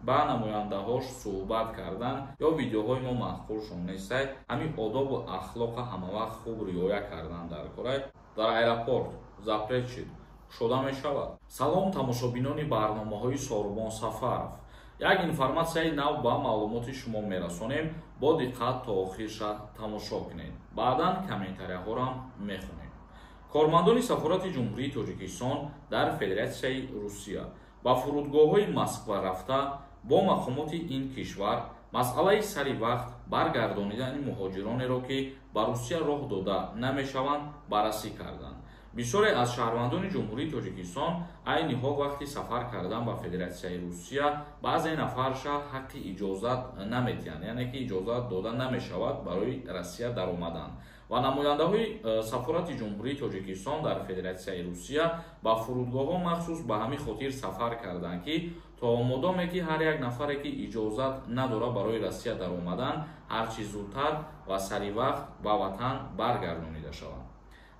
Ба намояндаҳош суҳбат кардан ё видеоҳои мо маъқулшон нестай. Ҳамин одобу ахлоқа ҳамавақт хуб риоя кардан дар корай. Дар аэропорт запрет шид, кушода мешавад. Салом, тамошобинони барномаҳои Сорбон Сафаров. Як информатсияи нав ба маълумоти шумо мерасонем. Бо диққат то охирша тамошо кунед, баъдан комментарияҳоро мехонем. Кормандони Сафорати Ҷумҳурии Тоҷикистон дар Федератсияи Русия ба фурудгоҳҳои Москва рафта, бо мақомоти ин кишвар масъалаи сари вақт баргардонидани муҳоҷиронеро, ки ба Русия роҳ дода намешаванд, баррасӣ карданд. Бисёре аз шаҳрвандони Ҷумҳурии Тоҷикистон айни ҳол вақти сафар кардан ба Федератсияи Русия баъзе нафарша ҳаққи иҷозат наметиҳанд, яъне ки иҷозат дода намешавад барои Россия даромадан. Ва намояндаҳои Сафорати Ҷумҳурии Тоҷикистон дар Федератсияи Русия ба фурудгоҳҳо махсус ба ҳамин хотир сафар карданд, ки то модоме ки ҳар як нафаре, ки иҷозат надорад барои Россия даромадан, ҳарчи зудтар ва сари вақт ба ватан баргардонида шаванд.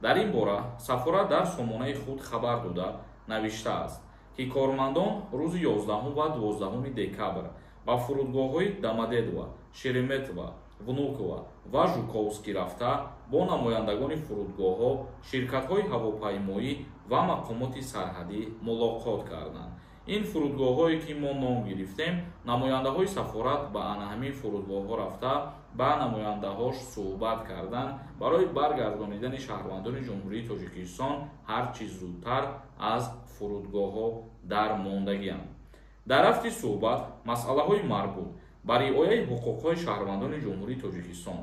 Дар ин бора сафорат дар сомонаи худ хабар дода навиштааст, ки кормандон рӯзи 11 ва 12 декабр ба фурудгоҳҳои Домодедово, Шереметьево, Внуково ва Жуковский рафта, бо намояндагони фурудгоҳҳо, ширкатҳои ҳавопаймоӣ ва мақомоти сарҳадӣ мулоқот карданд. Ин фурудгоҳҳое, ки мо ном гирифтем, намояндаҳои сафорат ба ана ҳамин фурудгоҳҳо рафта, ба намояндаҳош суҳбат карданд барои баргардонидани шаҳрвандони Ҷумҳурии Тоҷикистон ҳарчи зудтар аз фурудгоҳҳо дар мондагианд. Дар рафти суҳбат масъалаҳои марбут ба риояи ҳуқуқҳои шаҳрвандони Ҷумҳурии Тоҷикистон,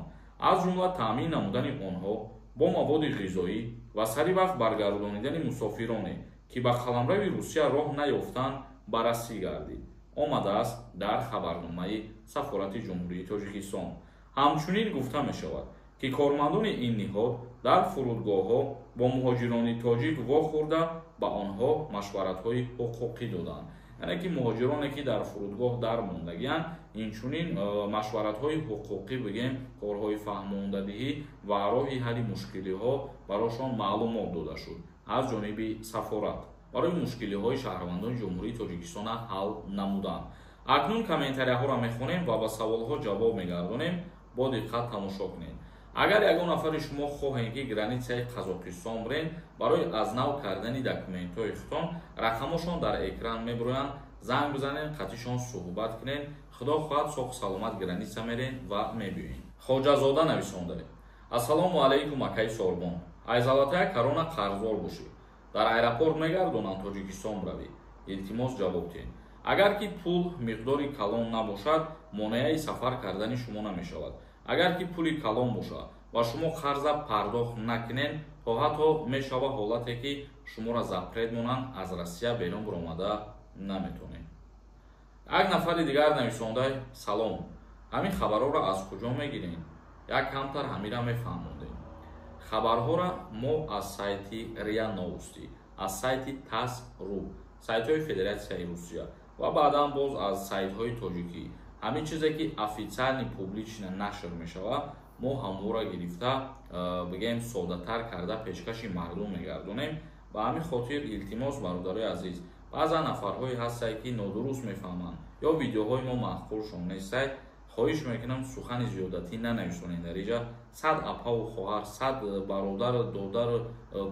аз ҷумла таъмин намудани онҳо бо маводи ғизоӣ ва сари вақт баргардонидани мусофироне, ки ба қаламрави Русия роҳ наёфтанд, баррасӣ гардид, омадааст дар хабарномаи Сафорати Ҷумҳурии Тоҷикистон. Ҳамчунин гуфта мешавад, ки кормандони ин ниҳод дар фурудгоҳҳо бо муҳоҷирони тоҷик вохӯрда, ба онҳо машваратҳои ҳуқуқӣ доданд. Яъне ки муҳоҷироне, ки дар фурудгоҳ дар мондагианд, инчунин машваратҳои ҳуқуқӣ, бигем, корҳои фаҳмондадиҳӣ ва роҳи ҳалли мушкилиҳо барошон маълумот дода шуд аз ҷониби сафорат барои мушкилиҳои шаҳрвандони Ҷумҳурии Тоҷикистона ҳал намудан. Акнун комментарияҳоро мехонем ва ба саволҳо ҷавоб мегардонем. Бо диққат тамошо кунед. Агар ягон нафари шумо хоҳем, ки границаи Қазоқистон бирен барои аз нав кардани документҳои худтон, рақамошон дар экран мебироянд, занг бизанед, қатишон суҳбат кунед. Худо хоҳад, соҳу саломат граница мерен ва мебиёед. Хоҷазода нависонда: «Ассалому алайкум, акаи Сорбон. Ай Золотая Корона қарздор бошӣ, дар аэропорт мегардонанд, Тоҷикистон равӣ? Илтимос, ҷавоб диҳед.» Агар ки пул миқдори калон набошад, монеаи сафар кардани шумо намешавад. Агар ки пули калон бошад ва шумо қарза пардохт накунед, то ҳатто мешава ҳолате, ки шуморо запрет монанд, аз Россия берун баромада наметонед. Як нафари дигар нависонда: «Салом, ҳамин хабарҳоро аз куҷо мегирем? Як камтар ҳамира мефаҳмондем.» Хабарҳоро мо аз сайти РИА Новости, аз сайти ТАСС ру, сайтҳои Федератсияи Русия ва баъдан боз аз сайтҳои тоҷикӣ, ҳамин чизе ки официально, публично нашр мешавад, мо ҳаморо гирифта, бигем, соддатар карда пешкаши мардум мегардонем. Ба ҳамин хотир илтимос, бародарои азиз, баъзан нафарҳое ҳастанд, ки нодуруст мефаҳманд ё видеоҳои мо маъқулшон нестай. Хоҳиш мекунам, сухани зиёдатӣ нанависонед. Дар иҷа 100 апаву хоҳар, 100 бародару додару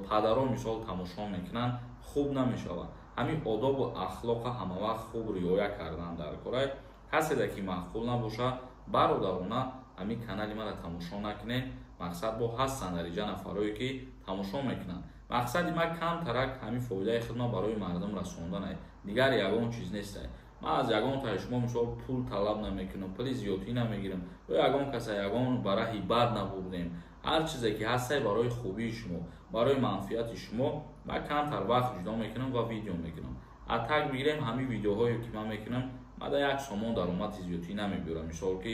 падаро мисол тамошо мекунанд, хуб намешавад. Ҳамин одобу ахлоқа ҳамавақт хуб риоя кардан дар корай. Каседа ки маъқул набошад, бародарона, ҳамин канали мара тамошо накунед. Мақсад, бо ҳастанд дар иҷа нафарое, ки тамошо мекунанд. Мақсади ман камтарак ҳамин фоидаи худма барои мардум расонданай, дигар ягон чиз нестай. Ман аз ягон таи шумо мисол пул талаб намекунам, пули зиёдтӣ намегирам ё ягон каса ягон ба раҳи бад набурдем. Ҳар чизе ки ҳастай, барои хубии шумо, барои манфиати шумо ман камтар вақт ҷудо мекунам ва видео мекунам. А так бигирем, ҳамин видеоҳое, ки ман мекунам, ман да як сомон даромади зиёдтӣ намебиёрам, мисол ки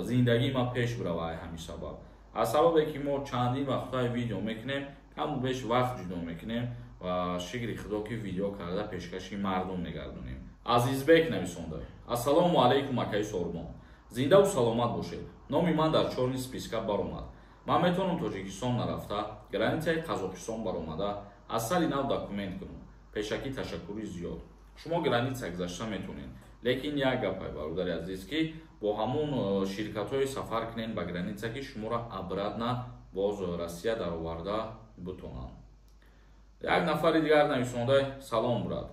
зиндагии ман пеш бирава. Ай ҳамин сабаб, аз сабабе ки мо чандин вақтҳои видео мекунем, каму беш вақт ҷудо мекунем ва шукри Худо, ки видео карда пешкаши мардум мегардонем. Азизбек нависонда: «Ассалому алайкум, акаи Сорбон, зиндаву саломат бошед. Номи ман дар чёрный списка баромад. Ман метавонам Тоҷикистон нарафта, границаи Қазоқистон баромада, аз сари нав документ кунам? Пешакӣ ташаккури зиёд.» Шумо граница гузашта метавонед. Лекин як гапай, бародари азиз, ки бо ҳамун ширкатҳои сафар кунен ба граница, ки шуморо обратно боз Россия дароварда бутонанд. Як нафари дигар нависонда: «Салом, брат,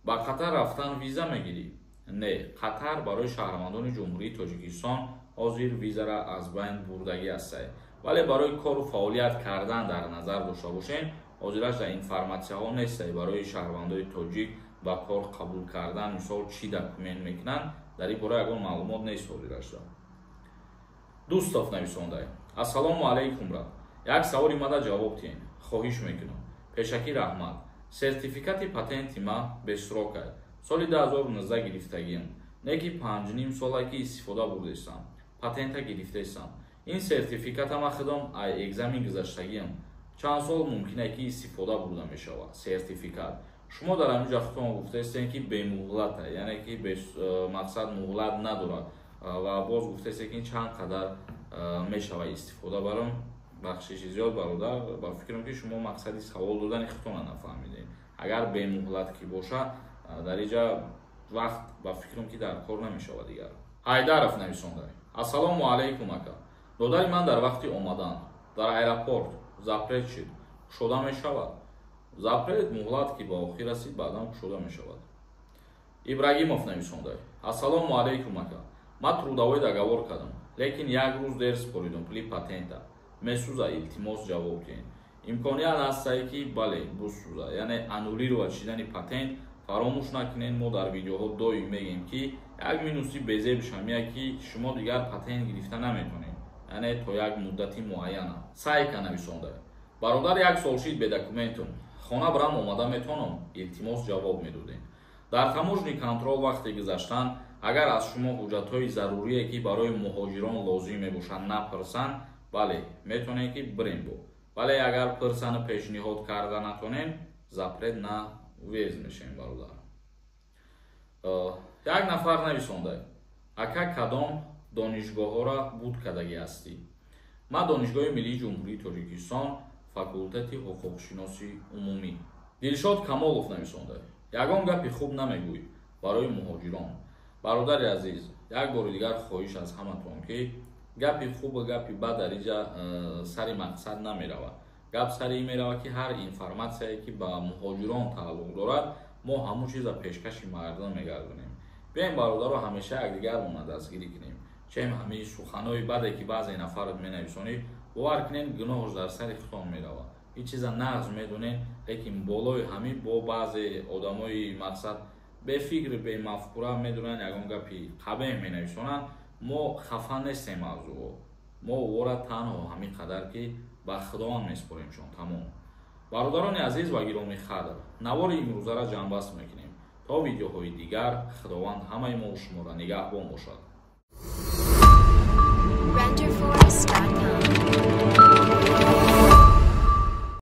ба Қатар рафтан виза мегирӣ?» Не, Қатар барои шаҳрвандони Ҷумҳурии Тоҷикистон ҳозир визара аз байн бурдагӣ ҳастай, вале барои кору фаъолият кардан дар назар дошта бошем, ҳозираш дар информатсияҳо нестай. Барои шаҳрвандои тоҷик ба кор қабул кардан, мисол, чӣ документ мекунанд, дар ин бора ягон маълумот нест ҳозирашда. Дӯстов нависондай: «Ассалому алайкум, брат, як саволи мада ҷавоб диҳем, хоҳиш мекунам, пешакӣ раҳмат. Сертификати патенти ма бесрок ай, соли 2019 гирифтагиам, не ки 5,5 сола ки истифода бурдестам, патента гирифтестам. Ин сертификата ма худам ай экзамен гузаштагиам. Чанд сол мумкине ки истифода бурда мешавад сертификат?» Шумо дар ҳамин ҷа худтон гуфтаестем, ки бемуҳлата, яъне ки мақсад муҳлат надорад, ва боз гуфтаестем, ки чанд қадар мешавад истифода барам. Бахшиши зиёд, бародар, ба фикрам, ки шумо мақсади савол додани худтона нафаҳмидем. Агар бемуҳлат ки боша, дар инҷа вақт, ба фикрам, ки дар кор намешавад дигар. Ҳайдаров нависонда: «Ассалому алайкум, ака. Додари ман дар вақти омадан дар аэропорт запрет шид, кушода мешавад?» Запрет муҳлат ки ба охир расид, баъдан кушода мешавад. Ибрагимов нависонда: «Ассалому алайкум, ака. Ман трудовой договор кардам, лекин як рӯз дер супоридум пули патента, месӯза? Илтимос, ҷавоб диҳед». Имконият ҳастае, ки бале, бисӯза, яъне аннулировать шидани патент. Фаромӯш накунед, мо дар видеоҳо доим мегӯем, ки як минуси безебш ҳамия, ки шумо дигар патент гирифта наметонед, яъне то як муддати муайяна. Сайка нависонда: «Бародар, як сол шид бе документум, хона барам омада метонам? Илтимос, ҷавоб медодем». Дар таможенный контроль вақте гузаштан, агар аз шумо ҳуҷҷатҳои зарурие, ки барои муҳоҷирон лозим мебошанд, напурсанд, бале, метонем, ки бирем бо. Вале агар пурсану пешниҳод карда натонем, запрет на въезд мешавем, бародар. Як нафар нависонда: «Ака, кадом донишгоҳҳоро буд кардагӣ ҳастӣ?» Ман Донишгоҳи миллии Ҷумҳурии Тоҷикистон, факултети ҳуқуқшиноси умумӣ. Дилшод Камолов нависонда: «Ягон гапи хуб намегӯй барои муҳоҷирон?» Бародари азиз, як бори дигар хоҳиш аз ҳаматон, ки гапи хубу гапи бад дар инҷа сари мақсад намеравад. Гап сари ин меравад, ки ҳар информатсияе, ки ба муҳоҷирон тааллуқ дорад, мо ҳамун чиза пешкаши мардум мегардонем. Биёем, бародаро, ҳамеша якдигармона дастгирӣ кунем. Чем ҳамаи суханои баде, ки баъзе нафарат менависонӣ, бовар кунем, гуноҳш дар сари худтон меравад. Ин чиза нағз медонем, лекин болои ҳамин бо баъзе одамои мақсад бефикр, бемафкура медонанд, ягон гапи қабеҳ менависонанд. Мо хафа нестем аз ӯ, мо ӯро танҳо ҳамин қадар, ки ба Худованд месупоримшон, тамом. Бародарони азиз ва гиромӣ қадр, навори имрӯзаро ҷамъбаст мекунем. То видеоҳои дигар, Худованд ҳамаи мо шуморо нигаҳбон бошад.